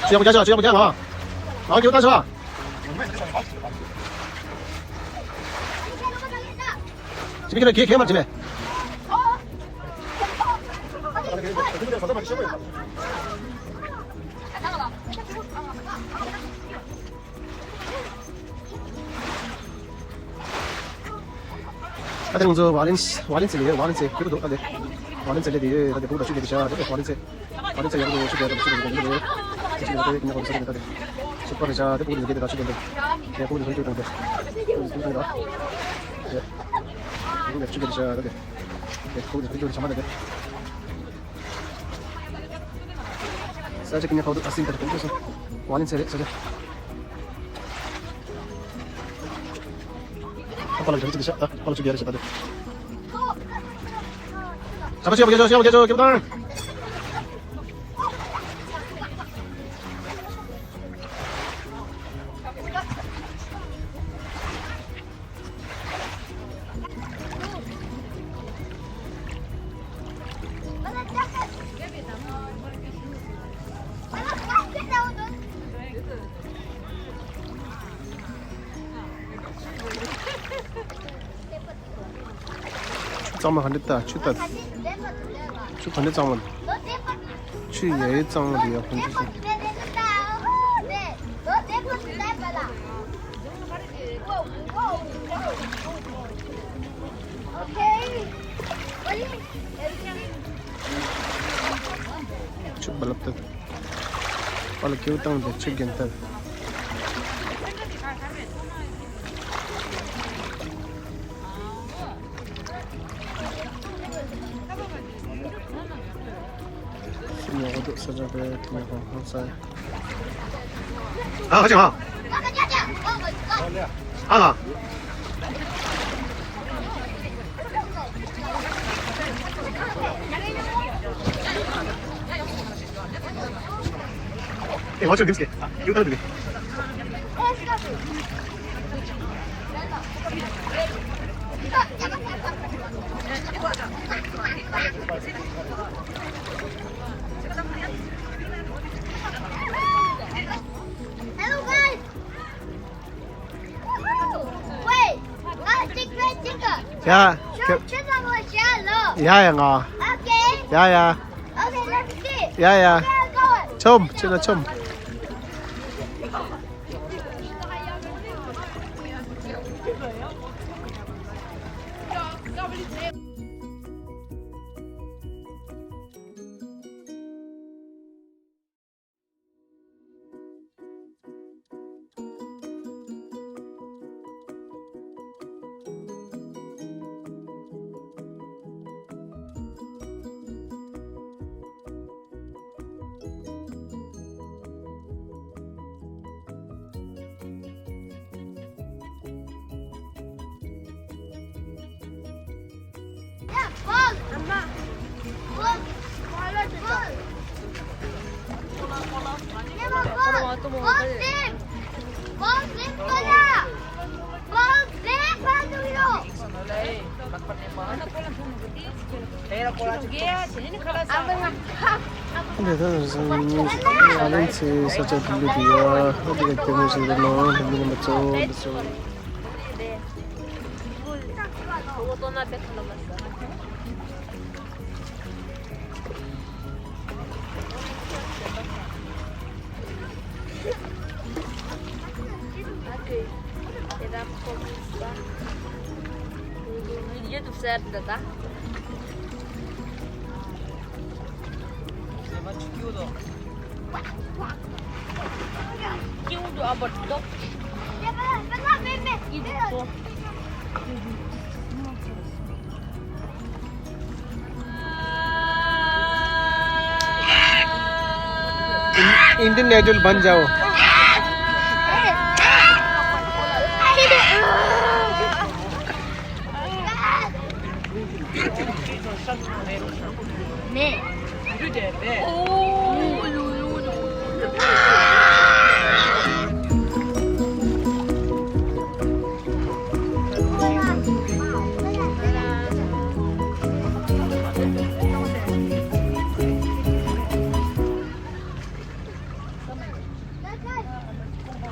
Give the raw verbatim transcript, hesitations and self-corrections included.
ཅི་ཡང་མ་རྒྱག་ཤག་ཅི་ཡང་མ་རྒྱག་ང་། ང་སྐྱེ་བོ་ལྟ་ཤག་ཅི་མི་ཁྱོད་ཁྱེད་ཁྱེད་མར་ཅི་མེད། ཨ་ད་ང་ཚོ་ཝ་ལེན་སི་ཝ་ལེན་སི་ལ་ཡོད། ཝ་ལེན་སི་ཁྱེད་ཚོ་ད་ལེ་ཝ་ལེན་སི་ལ་དེ་ཡོད། ད་དེ་ཕུག་ད་ཆུ་དེ་དེ་ཤ་དེ་ཝ་ལེན་སི་ཝ་ལེན་སི་ཡག་པོ་ཆུ་དེ་ད་ཆུ་དེ་དེ་དེ་ཆུ་དེ་དེ་དེ་ཉག་པོ་ས་དེ་ད་དེ་ཆུ་པ་རེ་ཤ་དེ་ཕུག་དེ་དེ་ད་ཆུ་དེ་དེ་དེ་ཕུག་དེ་ཕུག་དེ་དེ་དེ་ཕུག་དེ་ཆུ་དེ་ཤ་ད་དེ་དེ་ཕུག་དེ་ཕུག་དེ་ཆ་མ་ད་དེ། ས་ཆ་ཀི་ཉ་ཁའོ་ཏུ་ཨ་སིན་ཏར་ཏུ་སོ། ཝ་ལིན་ཚེ་རེ་ས་ཆ། ཨ་ཕ་ལ་ཆུ་ཆུ་ཤ་ཨ་ཕ་ལ་ཆུ་རྒྱ་རེ་ཤ་ད་དེ། ས་ཆ་ཤ་བ་རྒྱ་ཤ་བ་རྒྱ་ཤ་ཀི་བ་དང་། གཙང་མ་ག་འདྲ་ལྟ་ཆུ་ལྟ། ཆུ་ག་འདྲ་གཙང་མ། ཆུ་ཡ་ཡི་གཙང་མ་རེད་ཡ་ཁོང་ཚོ་སོང་། ཆུ་བ་ལབ་ཏུ། བ་ལ་ཀེའུ་བཏང་སྟེ་ཆུ་རྒྱན་ཏུ། སེམས་ཡག་པོ་འདུག་ས་ཆ་དེ་ཐུང་ཡག་པོ་ཧང་སང་། ཨ་ཧ་ཅང་ཨ། ཨ་ཧ། ཨེ་ཧོ་ཆོ་དིམ་སྐེ་ཡུ་ཏར་དུ་གེ། Hello guys. Wait, I think I think. ཡ། ཁྱོད་ཁྱོད་ཚང་མ་ཤར་ལོ། ཡ་ཡ་ང་། Okay. ཡ་ཡ། Okay, let's see. ཡ་ཡ། Okay, go. ཆོམ་ཁྱོད་ན་ཆོམ། འདི་ལྟར་བཟང་ཉིད་ཨ་ལན་ཚེ་ས་ཆ་དུ་ལུ་དུ་ཡ་ཨ་དེ་ག་དེ་མོ་ཞིག་རེད་ནོ་ལུ་མི་རིན་པ་གཙོ་བོ་འདི་ཚོ། Indian idol बन जाओ।